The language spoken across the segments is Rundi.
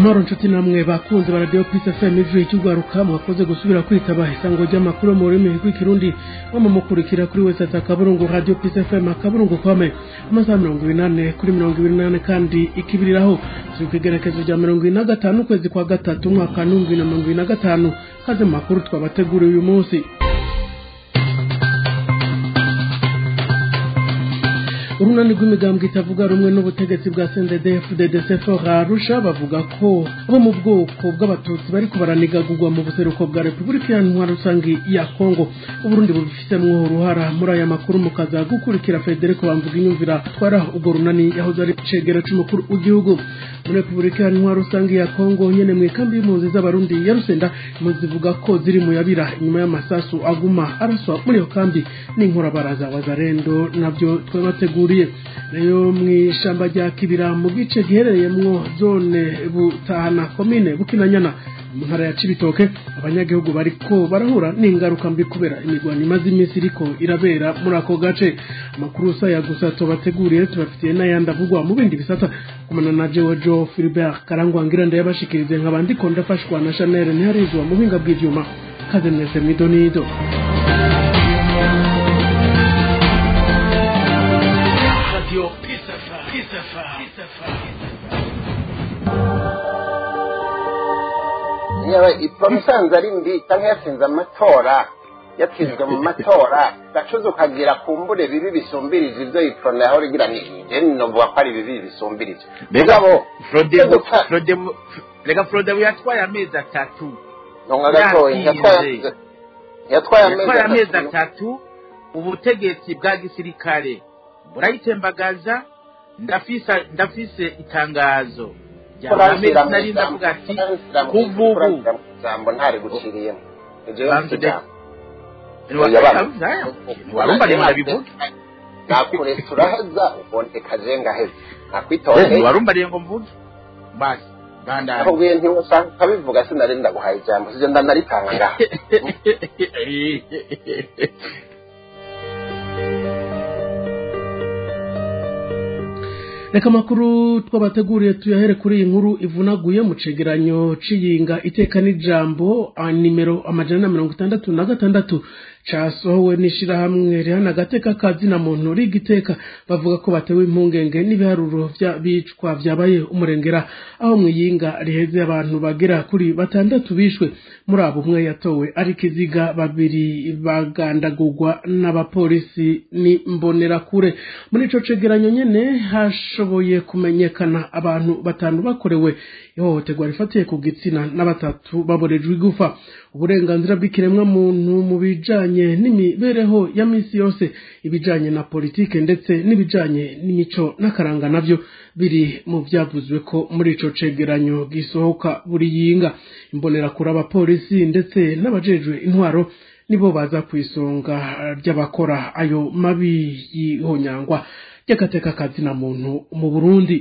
Amahoro nshuti namwe bakunze ba Radio Peace FM ijwi cy'ugwaruka, mwakoze gusubira kwitaba isango ry'amakuru mu rurimi rw'ikirundi mukurikira kuri wese akaburungu Radio Peace FM akaburungu kome amasaha 84 kuri 28 kandi ikibiriraho turi kwigerekezo rya 25 ukwezi kwa gatatu umwaka 2025. Kaze mu makuru twabateguriye uyu munsi. Urunani rw'imigambwe itavuga rumwe n'ubutegetsi bwa CNDD-FDD Arusha bavuga ko abo mu bwoko bw'abatutsi bariko baranigagurwa mu buseruko bwa Repubulika Iharanira Rusangi ya Kongo. Uburundi bubifisemwo uruhara. Muri aya makuru mukaza gukurikira Federico Bamvuga Inyumvira twara urwo runani yahoze ari cegera c'umukuru w'igihugu muri Repubulika Iharanira Rusangi ya Kongo. Nyene mw'ikambi y'impunzi z'abarundi ya Rusenda, impunzi zivuga ko ziri mu yabira inyuma y'amasasu aguma araswa muri iyo kambi n'inkorabaraza wazarendo, navyo twabateguriye. Nayo mw'ishamba rya Kibira mu gice giherereyemwo zone Butahana komine Bukinanyana mu ntara ya Cibitoke, abanyagihugu bariko barahura n'ingaruka mbi kubera imigwano imaze iminsi iriko irabera muri ako gace. Amakuru saya gusa tubateguriye, tubafitiye n'ayandi avugwa mu bindi bisata. Kumana na jewe Jo Philbert Karangwa ngira ndayabashikirize nkaba ndiko ndafashwa na Chanel Ntiharizwa mu buhinga bw'ivyuma. Kaze mwese mwidonido. Musanze ari mbi cyangwa yatsinze amatora, yatsinzwe mu matora gacuza ukagira kumbure bibi bisumbirije ibyo yiprona yahora igira, ni novuga ko ari bibi bisumbirije. Mugabo rega Frodebu yatwaye amezi atatu, yatwaye amezi atatu, ubutegetsi bwa gisirikare burayitembagaza. Ndafise itangazo nari ndavuga ati kuva ubu jambo ntari guciriyemo. Warumva rero ndabivuga nakure turaheza uboneka je ngaheza nakwitondeye. Warumva rero ngo mvuge basi bandanye nakubwiye nti usanga ukabivuga, sinari ndaguhaye ijambo sije ndanaritanga ngaha. Reka makuru twabateguriye tuyahere kuri iyi nkuru ivunaguye. Mu cegeranyo c'iyinga iteka n'ijambo nimero 166 casohowe n'ishirahamwe rihana agateka kazina muntu rigiteka, bavuga ko batewe impungenge n'ibiharuro vy'abicwa vyabaye umurengera, aho mwiyinga riheze abantu bagera kuri batandatu bishwe. Muri abo umwe yatowe ari kiziga, babiri bagandagurwa n'abapolisi n'imbonerakure. Muri ico cegeranyo nyene hashoboye kumenyekana abantu batanu bakorewe ihohoterwa rifatiye ku gitsina na batatu baborejwe igufa. Uburenganzira bw'ikiremwa muntu mu bijanye n'imibereho ya misi yose, ibijanye na politike ndetse n'ibijanye n'imico n'akaranga navyo biri mu vyavuzwe ko muri ico cegeranyo gisohoka buri yinga. Imbonerakure, abapolisi ndetse n'abajejwe intwaro nibo baza kwisonga ry'abakora ayo mabi y'ihonyangwa ry'agateka kazina muntu mu Burundi.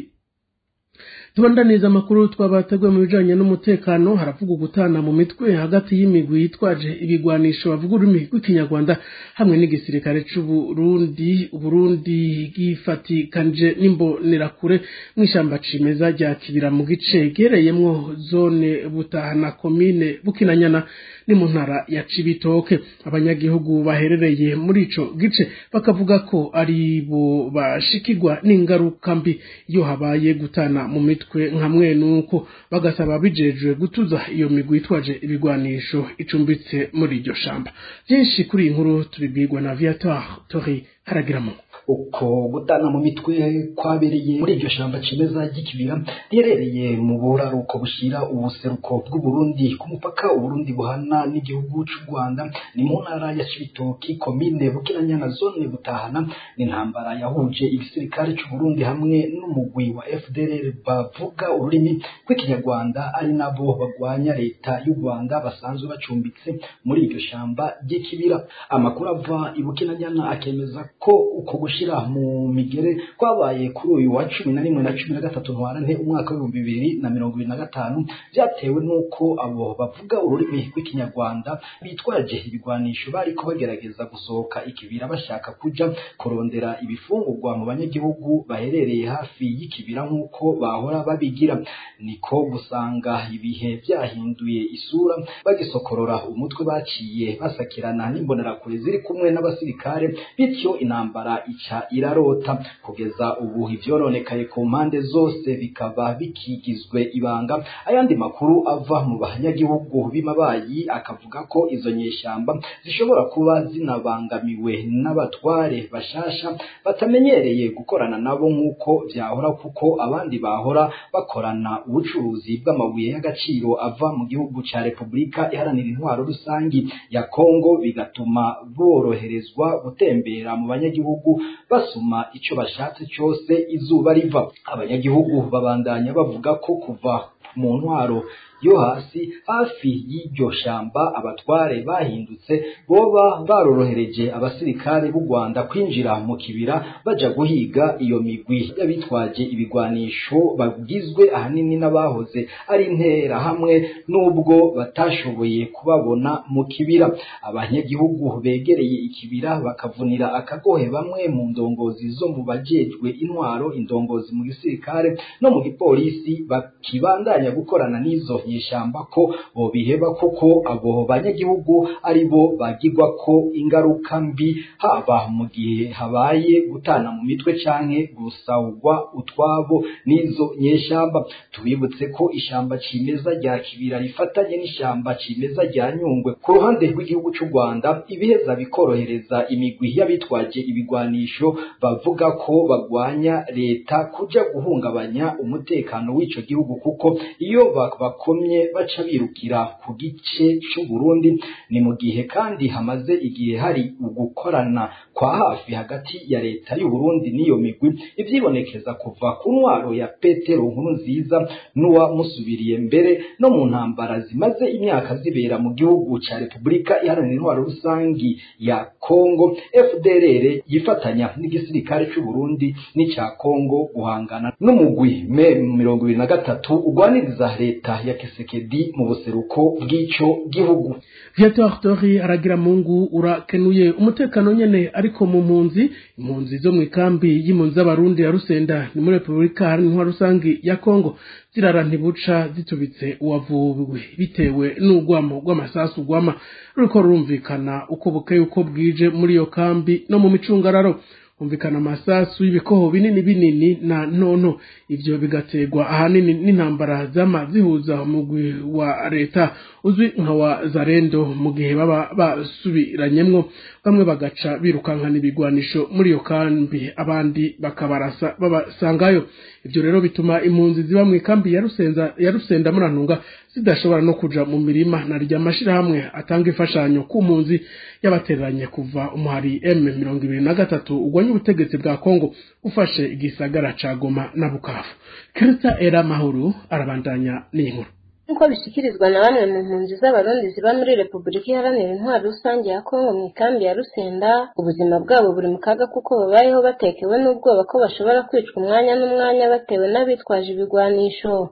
Tubandaniza amakuru twabateguye mu bijanye n'umutekano. Haravuga gutana mu mitwe hagati y'imigwi yitwaje ibigwanisho bavuga ururimi rw'ikinyarwanda hamwe n'igisirikare c'Uburundi. Uburundi bwifatikanije n'imbonerakure mw'ishamba cimeza rya Kibira mu gice giherereyemwo zone Butahana komine Bukinanyana ni mu ntara ya Cibitoke. Abanyagihugu baherereye muri ico gice bakavuga ko ari bo bashikirwa n'ingaruka mbi iyo habaye gutana mu mitwe nka mwenuko, bagasaba bijejwe gutuza iyo migwi yitwaje ibigwanisho icumbitse muri iryo shamba. Byinshi kuri iyi nkuru tubibwirwa na Viatoire Tori Haragiramo. Uko gutana mu mitwe kwabereye muri iryo shamba cimeza ry'ikibira riherereye mu buraruko bushira ubuseruko bw'Uburundi ku mupaka Uburundi buhana n'igihugu c'u Rwanda, ni mu ntara ya Cibitoki komine Bukinanyana zone Butahana. Ni intambara yahuje igisirikare c'u Burundi hamwe n'umugwi wa FDLR bavuga ururimi rw'ikinyarwanda ari nabo bagwanya leta y'u Rwanda basanzwe bacumbitse muri iryo shamba ry'ikibira. Amakuru ava i Bukinanyana akemeza ko uko gushira mu migere kwabaye kuri uyu wa 11 na 13 ntwarante umwaka wa 2025 byatewe nuko abo bavuga ururimi rw'ikinyarwanda bitwaje ibigwanisho bariko bagerageza gusohoka ikibira bashaka kuja kurondera ibifungurwa mu banyagihugu baherereye hafi y'ikibira nk'uko bahora babigira. Niko gusanga ibihe byahinduye isura, bagisokorora umutwe baciye basakirana n'imbonerakure ziri kumwe n'abasirikare, bityo intambara ica irarota. Kugeza ubu ivyoronekaye ku mpande zose bikaba bikigizwe ibanga. Ayandi makuru ava mu banyagihugu b'imabayi akavuga ko izo nyeshamba zishobora kuba zinabangamiwe n'abatware bashasha batamenyereye gukorana nabo nk'uko vyahora, kuko abandi bahora bakorana ubucuruzi bw'amabuye y'agaciro ava mu gihugu ca Republika Iharanira Intwaro Rusangi ya Kongo, bigatuma boroherezwa gutembera mu banyagihugu basuma ico bashatse cyose izuba riva. Abanyagihugu babandanya bavuga ko kuva mu ntwaro yo hasi hafi y'iryo shamba abatware bahindutse boba barorohereje abasirikare b'u Rwanda kwinjira mu kibira baja guhiga iyo migwi y'abitwaje ibigwanisho bagizwe ahanini n'abahoze ari intera hamwe, nubwo batashoboye kubabona mu kibira. Abanyagihugu begereye ikibira bakavunira akagohe bamwe mu ndongozi zo mu bajejwe intwaro, indongozi mu gisirikare no mu gipolisi bakibandanya gukorana n'izo nyeshamba ko bobiheba, koko abo banyagihugu ari bo bagirwa ko ingaruka mbi, haba mu gihe habaye gutana mu mitwe canke gusahurwa utwabo n'izo nyeshamba. Tubibutse ko ishamba cimeza rya Kibira rifatanye n'ishamba cimeza rya Nyungwe ku ruhande rw'igihugu c'u Rwanda, ibiheza bikorohereza imigwi y'abitwaje ibigwanisho bavuga ko bagwanya leta kuja guhungabanya umutekano w'ico gihugu, kuko iyo bakomye baca birukira ku gice c'u Burundi. Ni mu gihe kandi hamaze igihe hari ugukorana kwa hafi hagati ya leta y'u Burundi n'iyo migwi, ivyibonekeza kuva ku ntwaro ya Petero Nkurunziza n'uwamusubiriye mbere no mu ntambara zimaze imyaka zibera mu gihugu ca Republika Iharanira Intwaro Rusangi ya Kongo. FDLR yifatanya n'igisirikare c'u Burundi n'ica Kongo guhangana n'umugwi M23 ugwaniriza leta ya Kisekedi mu buseruko bw'ico gihugu. Viateur Tori aragira mungu urakenuye umutekano nyene ariko mu mpunzi, impunzi zo mu ikambi y'impunzi z'abarundi ya Rusenda ni muri Republika Iharanira Rusangi ya Kongo zirara ntibuca zitubitse uwavuwe bitewe n'ugwamo rw'amasasu gwama ruriko rurumvikana uko bukeye uko bwije muri iyo kambi no mu micungararo. Humvikana amasasu y'ibikoho binini binini na ntonto, ivyo bigaterwa ahanini n'intambara zama zihuza umugwi wa leta uzwi nka wa Zarendo mu gihe baba basubiranyemwo, bamwe bagaca birukankana ibigwanisho muri iyo kambi abandi bakabarasa babasangayo. Ivyo rero bituma impunzi ziba mu ikambi ya Rusenda Murantunga zidashobora no kuja mu mirima na rya mashirahamwe atanga imfashanyo ku mpunzi yabatereranye kuva umuhari M23 ugwanya ubutegetsi bwa Kongo ufashe igisagara ca Goma na Bukavu. Kirita Era Mahoro arabandanya n'inkuru. Nkuko bishikirizwa na bamwe mu mpunzi z'abarundi ziba muri Republika Iharanira Intwaro Rusange ya Kongo mu ikambi ya Rusenda, ubuzima bwabo buri mu kaga kuko babayeho batekewe n'ubwoba ko bashobora kwicwa umwanya n'umwanya batewe n'abitwaje ibigwanisho.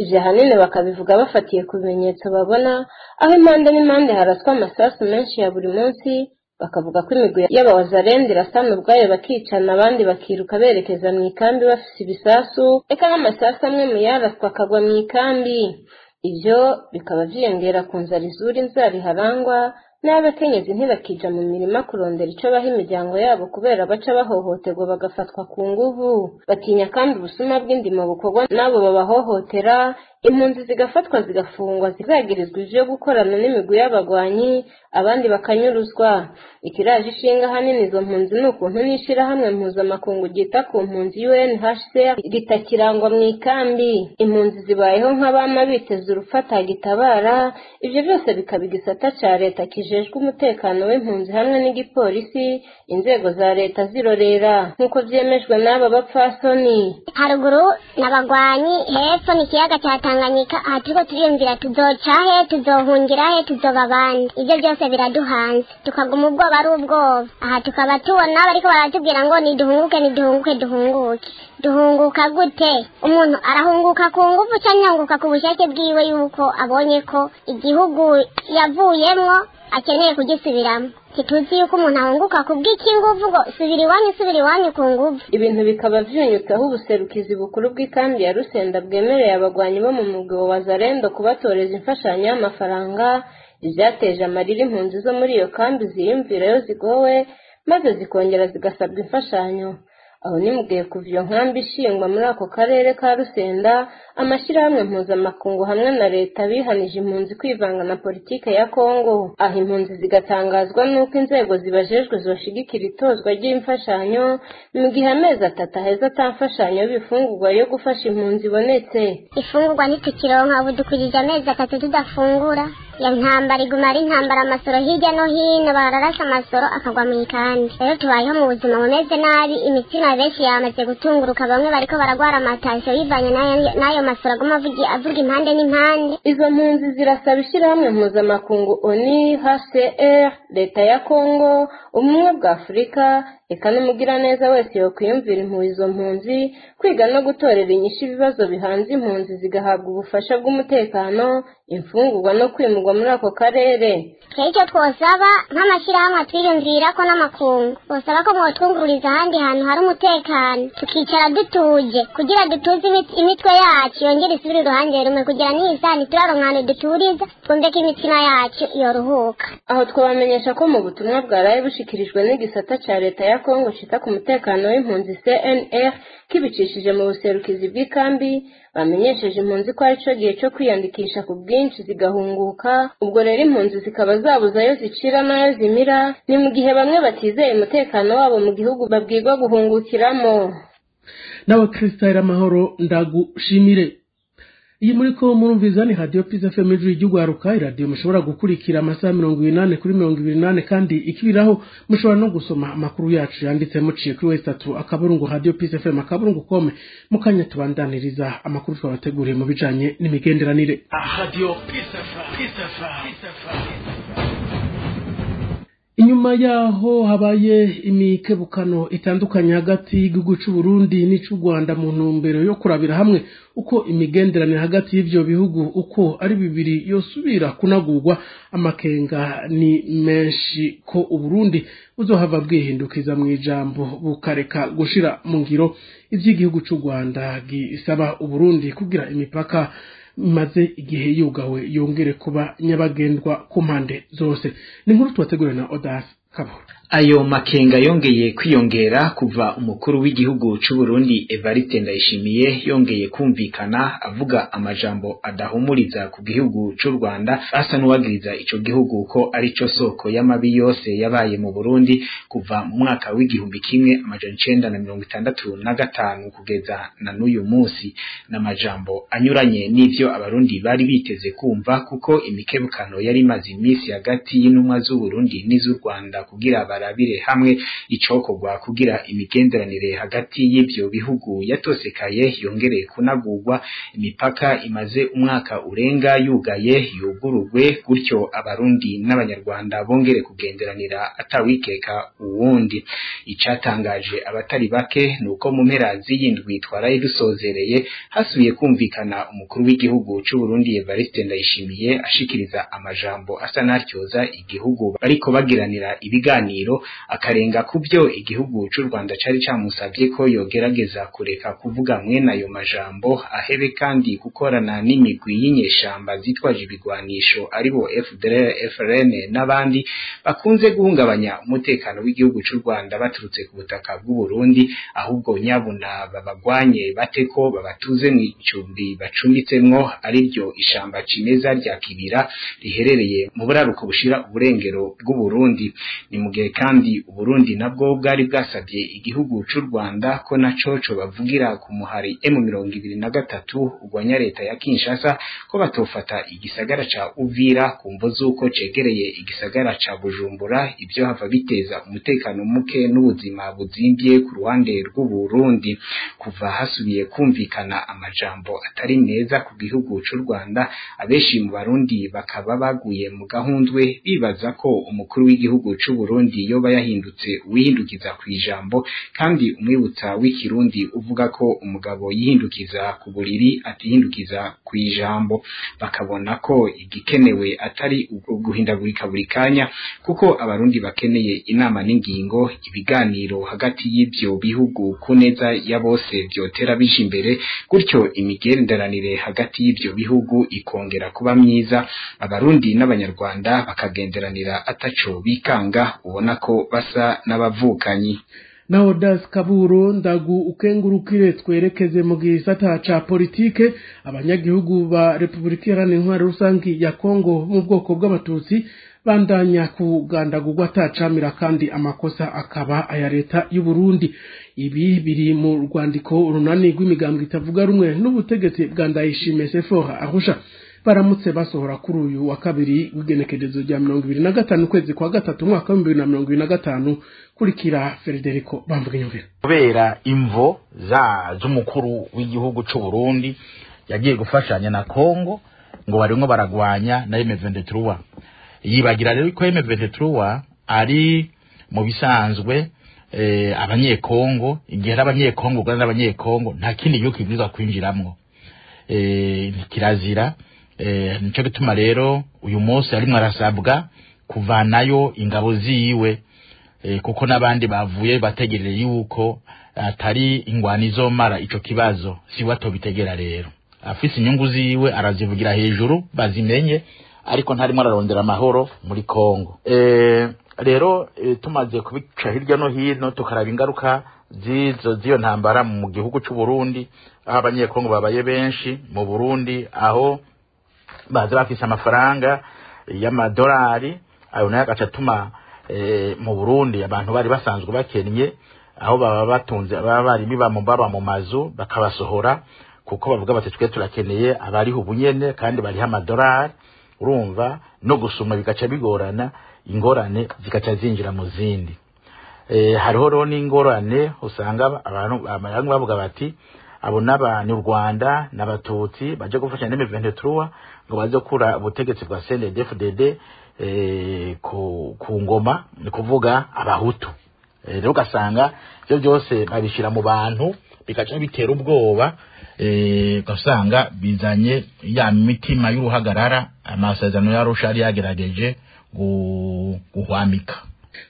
Ivyo ahanini bakabivuga bafatiye ku bimenyetso babona, aho impande n'impande haraswa amasasu menshi ya buri munsi. Bakavuga ko imigwi y'abawazarende irasana ubwayo bakicana, abandi bakiruka berekeza mu ikambi bafise ibisasu, eka n'amasasu amwe mu yaraswa akagwa mu ikambi. Ivyo bikaba vyiyongera ku nzara izura inzara iharangwa, n'abakenyezi ntibakija mu mirima kurondera ico baha imiryango yabo kubera baca bahohoterwa bagafatwa ku nguvu. Batinya kandi ubusuma bw'indimo bukorwa n'abo babahohotera, impunzi zigafatwa zigafungwa zizagirizwa ivyo gukorana n'imigwi y'abagwanyi, abandi bakanyuruzwa. Ikiraje ishinga ahanini izo mpunzi ni ukuntu n'ishirahamwe mpuzamakungu ryita ku mpunzi UNHCR ritakirangwa mu ikambi. Impunzi zibayeho nk'abama biteze urupfu atagitabara. Ivyo byose bikaba igisata ca leta kijejwe umutekano w'impunzi hamwe n'igipolisi, inzego za leta zirorera nk'uko vyemejwe n'aba bapfasoni. Haruguru n'abagwanyi, hepfo ni ikiyaga ca Tanganyika. Aha turiko turiyumvira tuzoca he, tuzohungira he, tuzoba abandi. Ivyo byose biraduhanze, tukaguma ubwoba ari ubwoba. Aha tukaba tubona bariko baratubwira ngo niduhunguke, niduhunguke, duhunguke. Duhunguka gute? Umuntu arahunguka ku nguvu canke ahunguka ku bushake bwiwe, yuko abonye ko igihugu yavuyemwo akeneye kugisubiramo. Ntituzi yuko umuntu ahunguka ku bw'iki nguvu ngo subira iwanyu, subira iwanyu ku nguvu. Ibintu bikaba vyunyutse aho ubuserukizi bukuru bw'ikambi ya Rusenda bwemereye abagwanyi bo mu mugwi wa Wazalendo kubatoreza imfashanyo y'amafaranga, ivyateje amarira impunzi zo muri iyo kambi ziyumvirayo zigowe, maze zikongera zigasabwa imfashanyo. Aho ni mu gihe kuva iyo nkambi ishingwa muri ako karere ka Rusenda, amashyirahamwe mpuzamakungu hamwe na leta bihanije impunzi kwivanga na politike ya Kongo. Aho impunzi zigatangazwa n'uko inzego zibajejwe zoshigikira itozwa ry'imfashanyo mu gihe amezi 3 aheze ata mfashanyo y'ibifungurwa yo gufasha impunzi ibonetse. Ifungurwa ntitukironka, ubu dukwirije amezi 3 tudafungura. Iyo ntambara iguma ari intambara, amasoro hirya no hino, bararasa amasoro akagwa mu ikambi. Rero tubayeho mu buzima bumeze nabi, imitsima benshi yamaze gutunguruka, bamwe bariko baragwara amatansiyo bivanye n'ayo masoro aguma avuga impande n'impande. Izo mpunzi zirasaba ishyirahamwe mpuzamakungu ONU, HCR, leta ya Kongo, ubumwe bwa Afurika, eka n'umugiraneza wese yokwiyumvira impuhwe izo mpunzi, kwiga no gutorera inyishu ibibazo bihanze impunzi, zigahabwa ubufasha bw'umutekano, imfungurwa no kwimurwa muri ako karere. Twebwe icyo twosaba nk'amashyirahamwe atwiyumvira ko n'amakungu, twosaba ko mwotwungururiza ahandi hantu hari umutekano, tukicara dutuje kugira dutuze imitwe yacu, yongere isubire uruhande rumwe, kugira n'iyi saha ntituraronka ahantu duturiza, twumve ko imitima yacu yoruhuka. Aho twabamenyesha ko mu butumwa bwaraye bushikirijwe n'igisata ca leta ya Kongo cita ku mutekano w'impunzi CNR, kibicishije mu buserukizi bw'ikambi, bamenyesheje impunzi ko arico gihe cyo kwiyandikisha ku bwinshi zigahunguka. Ubwo rero impunzi zikaba zabuze ayo zicira n'ayo zimira, ni mu gihe bamwe batizeye umutekano wabo mu gihugu babwirwa guhungukiramo. Nawe Christelle Amahoro, ndagushimire. Iyi muri ko murumviza ni Radio Peace FM, ijwi ry'ugwaruka, iradiyo mushobora gukurikira amasaha 80 kuri 28, kandi ikibiraho mushobora no gusoma amakuru yacu yanditse muciye kuri w3.radiopeacefm.com. Mukanya tubandaniriza amakuru twabateguriye mu bijanye n'imigenderanire. Radio Peace FM, Peace FM, Peace FM. Inyuma yaho habaye imikebukano itandukanye hagati y'igihugu c'u Burundi n'ic'u Rwanda mu ntumbero yo kurabira hamwe uko imigenderanire hagati y'ivyo bihugu uko ari bibiri yosubira kunagurwa, amakenga ni menshi ko Uburundi buzohava bwihindukiza mu ijambo bukareka gushira mu ngiro ivy'igihugu c'u Rwanda gisaba Uburundi kugira imipaka maze igihe yugawe yongere kuba nyabagendwa ku mpande zose. Ni inkuru tubateguriwe na Odas Kabura. Ayo makenga yongeye kwiyongera kuva umukuru w'igihugu c'u Burundi Evariste Ndayishimiye yongeye kumvikana avuga amajambo adahumuriza ku gihugu c'u Rwanda, asa n'uwagiriza ico gihugu ko ari co soko y'amabi yose yabaye mu Burundi kuva mu mwaka w'1965 kugeza na n'uyu munsi. N'amajambo anyuranye n'ivyo abarundi bari biteze kumva, kuko imikebukano yari imaze iminsi hagati y'intumwa z'u Burundi n'iz'u Rwanda kugira barabire hamwe icokorwa kugira imigenderanire hagati y'ivyo bihugu yatosekaye yongere kunagurwa, imipaka imaze umwaka urenga yugaye yugururwe, gutyo abarundi n'abanyarwanda bongere kugenderanira atawikeka uwundi. Icatangaje abatari bake nuko mu mpera z'iyindwi twaraye dusozereye hasubiye kumvikana umukuru w'igihugu c'u Burundi Evariste Ndayishimiye ashikiriza amajambo asa n'atyoza igihugu bariko bagiranira ibiganiro, akarenga kubyo igihugu c'u Rwanda cari camusabye ko yogerageza kureka kuvuga mwene ayo majambo, ahebe kandi gukorana n'imigwi y'inyeshamba zitwaje ibigwanisho aribo FDLR, FRN n'abandi bakunze guhungabanya umutekano w'igihugu c'u Rwanda baturutse ku butaka bw'u Burundi, ahubwo nyabuna babagwanye bateko babatuze mu icumbi bacumbitsemwo, ariryo ishamba cimeza rya Kibira riherereye mu buraruko bushira uburengero bw'u Burundi. Ni mu gihe kandi Uburundi nabwo bwari bwasabye igihugu c'u Rwanda ko naco co bavugira ku muhari M23 ugwanya leta ya Kinshasa ko batofata igisagara ca Uvira kumvo zuko cegereye igisagara ca Bujumbura, ibyo hava biteza umutekano muke n'ubuzima buzimbye ku ruhande rw'Uburundi. Kuva hasubiye kumvikana amajambo atari meza ku gihugu c'u Rwanda, abeshi mu Barundi bakaba baguye mu gahundwe bibaza ko umukuru w'igihugu c'u Burundi yoba yahindutse uwihindukiza ku ijambo, kandi umwibutsa w'ikirundi uvuga ko umugabo yihindukiza ku buriri atihindukiza ku ijambo. Bakabona ko igikenewe atari guhindagurika buri kanya, kuko abarundi bakeneye inama n'ingingo, ibiganiro hagati y'ivyo bihugu ku neza ya bose vyotera bija imbere, gutyo imigenderanire hagati y'ivyo bihugu ikongera kuba myiza, abarundi n'abanyarwanda bakagenderanira ataco bikanga, ubona ko basa n'abavukanyi. Naho Das Kaburo ndagu ukengurukire, twerekeze mu gisata ca politike. Abanyagihugu ba Republika Iharanira Intwaro Rusangi ya Kongo mu bwoko bw'abatutsi bandanya kugandagurwa atacamira, kandi amakosa akaba aya leta y'u Burundi. Ibi biri mu rwandiko urunani rw'imigambwe itavuga rumwe n'ubutegetsi bwa Ndayishimiye Sephora Arusha baramutse basohora kuri uyu wa kabiri w'igenekerezo rya 25 kwezi kwa gatatu umwaka wa 2025. Kurikira Federico Bamvuginyumvira. Kubera imvo za z'umukuru w'igihugu c'u Burundi yagiye gufashanya na Kongo ngo barimwo baragwanya na M23, yibagira rero ko M23 ari mu bisanzwe abanyekongo, igihe abanyekongo Uganda n'abanyekongo nta kindi gihugu kibwirizwa kwinjiramwo, kirazira. Nico gituma rero uyu munsi arimwo arasabwa kuvanayo ingabo ziwe, kuko n'abandi bavuye bategereye yuko atari ingwani izomara ico kibazo, si watobitegera. Rero afise inyungu ziwe arazivugira hejuru bazimenye, ariko ntarimo ararondera amahoro muri Kongo. Rero tumaze kubica hirya no hino tukaraba ingaruka zizo z'iyo ntambara mu gihugu c'u Burundi, aho abanyekongo babaye benshi mu Burundi, aho baza bafise amafaranga y'amadolari, ayo nayo agaca atuma mu Burundi abantu bari basanzwe bakennye, aho baba batunze baba bari baba mu mazu bakabasohora, kuko bavuga bati twe turakeneye abariho ubunyene kandi bariho amadolari. Urumva no gusuma bigaca bigorana, ingorane zigaca zinjira mu zindi. Hariho rero n'ingorane usanga abantu bavuga bati abo n'abantu Rwanda n'abatutsi baje gufasha na M23 ngo baze kura ubutegetsi bwa CNDD-FDD ku ngoma, ni kuvuga abahutu. Rero ugasanga ibyo byose babishira mu bantu bigaca bitera ubwoba, ugasanga bizanye ya mitima y'uruhagarara amasezerano y'Arusha yari yagerageje guhwamika.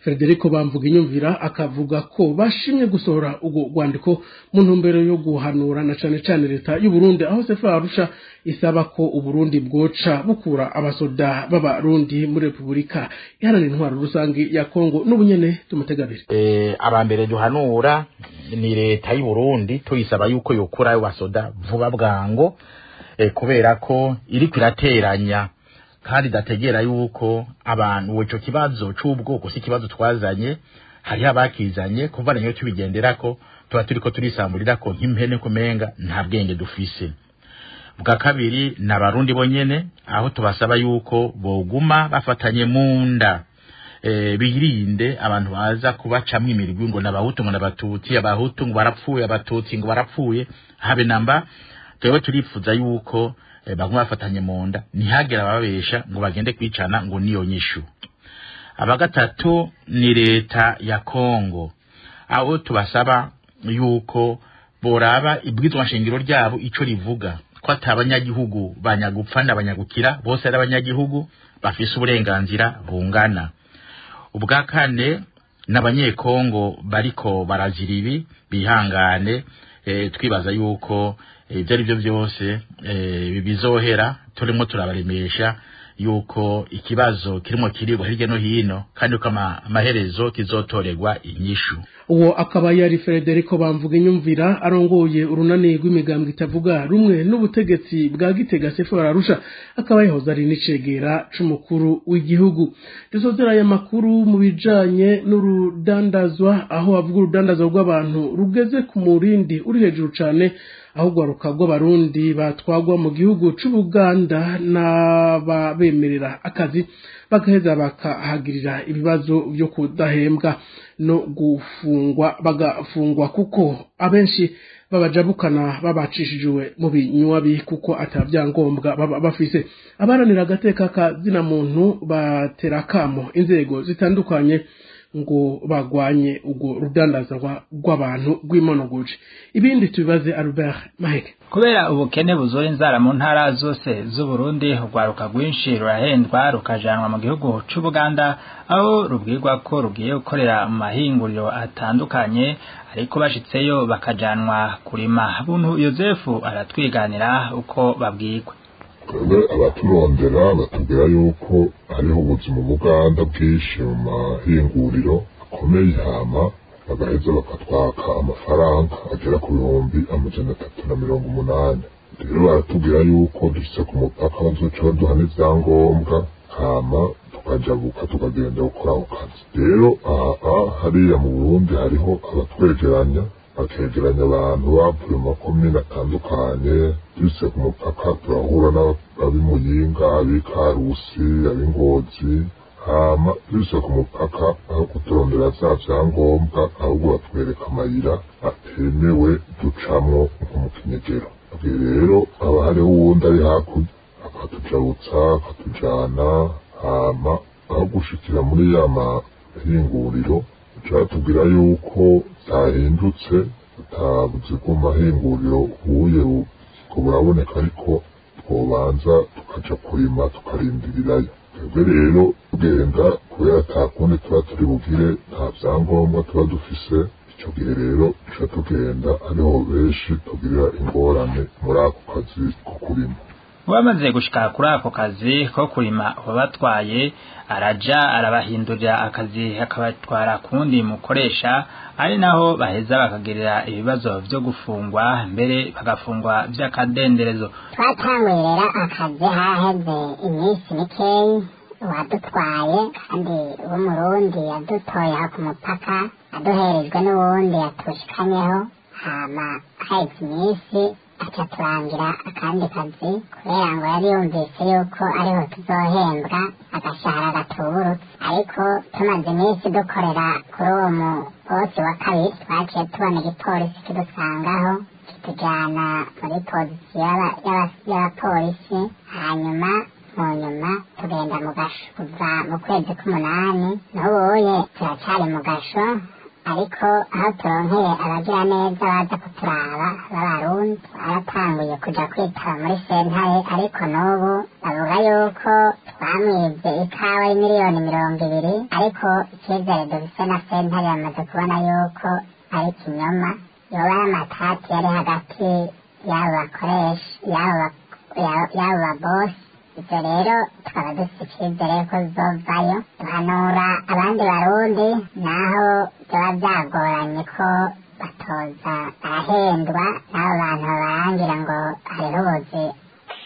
Federico Bamvuginyumvira akavuga ko bashimye gusohora ubwo rwandiko mu ntumbero yo guhanura na cane cane leta y'u Burundi, aho Sefa Arusha isaba ko Uburundi bwoca bukura abasoda b'abarundi muri Republika Iharanira Intwaro Rusangi ya Kongo. N'ubunyene tumutegabire. Abambere duhanura ni leta y'u Burundi, tuyisaba yuko yokura ayo basoda vuba bwango, kubera ko iri kwirateranya kandi dategera yuko abantu ico kibazo c'ubwoko si kibazo twazanye, hari abakizanye kuva nayo tubigenderako tuba turiko turisamburirako nk'impene kumenga nta bwenge dufise. Bwa kabiri n'abarundi bonyene, aho tubasaba yuko boguma bafatanye munda, birinde abantu baza kubacamwe imirwi ngo n'abahutu ngo n'abatutsi, abahutu ngo barapfuye, abatutsi ngo barapfuye, habe namba. Twebwe turipfuza yuko baguma bafatanye munda, ntihagera ababesha ngo bagende kwicana ngo niyo nyishu. Abagatatu ni leta ya Kongo, aho tubasaba yuko boraba ibwizwa nshingiro ryabo ico rivuga ko atabanyagihugu banyagupfa n'abanyagukira, bose ari abanyagihugu bafise uburenganzira bungana. Ubwa kane n'abanyekongo bariko barazira ibi bihangane, twibaza yuko ibyo ari byo byose bizohera, turimo turabaremesha yuko ikibazo kirimo kirigwa hirya no hino, kandi ko amaherezo kizotorerwa inyishu. Uwo akaba yari Federico Bamvuga Inyumvira arongoye urunani rw'imigambwe itavuga rumwe n'ubutegetsi bwa Gitega Sefora Arusha, akaba yahoze ari n'icegera c'umukuru w'igihugu. Dusozera aya makuru mu bijanye n'urudandazwa, aho avuga urudandazwa rw'abantu rugeze ku murindi uri hejuru cane, aho rwaruka rw'abarundi batwagwa mu gihugu c'Ubuganda n'ababemerera akazi bagaheza bakahagirira ibibazo byo kudahembwa no gufungwa, bagafungwa kuko abenshi babajabukana babacishijwe mu binywabi kuko atabyangombwa baba bafise. Abaranira agateka ka zina muntu batera kamo inzego zitandukanye ngo bagwanye ubwo rudandazwa rw'abantu rw'imonogoje. Ibindi tubibaze Albert Maheke. Kubera ubukene buzora inzara mu ntara zose z'u Burundi, urwaruka rwinshi rurahendwa rukajanwa mu gihugu c'Ubuganda, aho rubwirwa ko rugiye gukorera mu mahinguriro atandukanye, ariko bashitseyo bakajanwa kurima. Buntu Yosefu aratwiganira uko babwirwa. Twebwe abaturondera batubwira yuko hariho ubuzima Buganda bwinshi mu mahinguriro akomeye, hama bagaheza bakatwaka amafaranga agera ku 380,000. Rero baratubwira yuko dushitse ku mupaka bazoca baduha n'ivyangombwa, hama tukajabuka tukagenda gukora ako kazi. Rero aha hariya mu Burundi hariho abatwegeranya, bakegeranya abantu bavuye mu makomine atandukanye. Dushitse ku mupaka turahura n'ab'Imuyinga, ab'Ikarusi, ab'Ingozi. Hama dushitse ku mupaka aho kuturondera vya vyangombwa, ahubwo batwereka amayira atemewe ducamwo nko mu Kinyegero. Rero haba hariho uwundi ari hakurya akatujabutsa akatujana, hama aho gushikira muri ya mahinguriro catubwira yuko vyahindutse, atabuzi bwo mu mahinguriro ubuye ko buraboneka, ariko twobanza tukaja kurima tukarindirirayo. Twebwe rero tugenda kubera ata kundi tuba turi bugire, nta vyangombwa tuba dufise. Ico gihe rero tuca tugenda, ariho benshi tugirira ingorane muri ako kazi ko kurima. Bamaze gushika kuri ako kazi ko kurima, uwabatwaye araja arabahindurira akazi akabatwara kundi mukoresha, ari naho baheza bakagirira ibibazo vyo gufungwa, mbere bagafungwa vy'akadenderezo. Twatanguye rero akazi haheze iminsi mikeyi, uwadutwaye kandi w'umurundi yadutoye aho ku mupaka aduherejwe n'uwundi yatushikanyeho, hama haheze iminsi aca turangira akandi kazi kubera ngo yari yumvise yuko ariho tuzohembwa agashahara gatuburutse. Ariko tumaze iminsi dukorera kuri uwo mubosi wa kabiri, twaciye tubona igipolisi kidusangaho kitujana muri pozisiyo y'abapolisi, hanyuma mu nyuma tugenda mu gasho kuva mu kwezi k'umunani n'ubuye turacari mu gasho. Ariko aho turonkeye abagira neza baza kuturaba b'abarundi, baratanguye kuja kwitaba muri sentare, ariko n'ubu bavuga yuko twamwivye ikawa y'imiliyoni 20, ariko icizere dufise na sentare yamaze kubona yuko ari ikinyoma. Yoba ari amatati yari hagati y'abo bakoresha, y'abo babosi. Ivyo rero tukaba dufise icizere ko bizovayo. Duhanura abandi barundi naho vyoba vyagoranye ko batoza barahendwa n'abo bantu babarangira ngo hariho ubuzi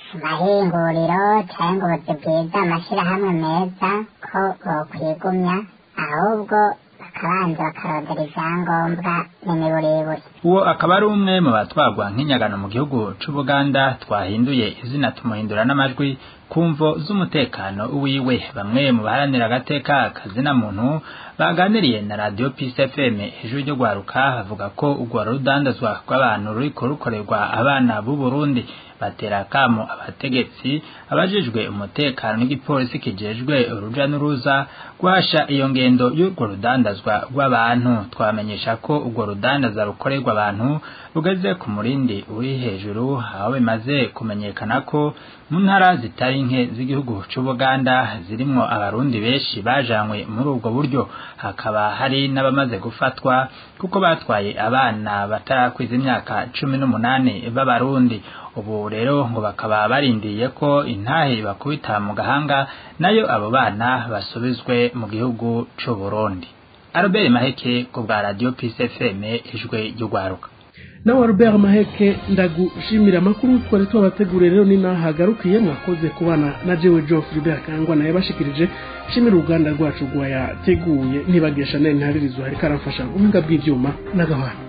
mu mahinguriro canke ubuzi bwiza, amashirahamwe meza, ko bokwigumya, ahubwo bakabanza bakarondera ivyangombwa n'imiburiburi. Uwo akaba ari umwe mu batwagwa nk'inyagano mu gihugu c'Ubuganda, twahinduye izina tumuhindura n'amajwi kumvo z'umutekano wiwe. Bamwe mu baharanira agateka kazina muntu baganiriye na Radio Peace FM ijwi ryo gwaruka bavuga ko urwo rudandazwa rw'abantu ruriko rukorerwa abana b'u Burundi. Batera kamo abategetsi, abajejwe umutekano n'igipolisi kijejwe uruja n'uruza guhasha iyo ngendo y'urwo rudandazwa rw'abantu. Twamenyesha ko urwo rudandaza rukorerwa abantu rugeze ku murindi uri hejuru, aho bimaze kumenyekana ko mu ntara zitari nke z'igihugu c'Ubuganda zirimwo abarundi benshi bajanywe muri ubwo buryo. Hakaba hari n'abamaze gufatwa kuko batwaye abana batarakwiza imyaka 18 b'abarundi. Ubu rero ngo bakaba barindiye ko intahe bakubita mu gahanga, nayo abo bana basubizwe mu gihugu c'u Burundi. Albert Maheke ku bwa Radio Peace FM, ijwi ry'ugwaruka. Nawe Albert Maheke, ndagushimira. Amakuru twari twabateguriye rero ni nahagarukiye. Mwakoze kubana na jewe Geoffrey Kangwa naye bashikirije. Shimira uruganda rwacu rwayateguye, ntibagesha nene ntaririzwa hariko aramfasha ubuhinga bw'ivyuma n'agahwana.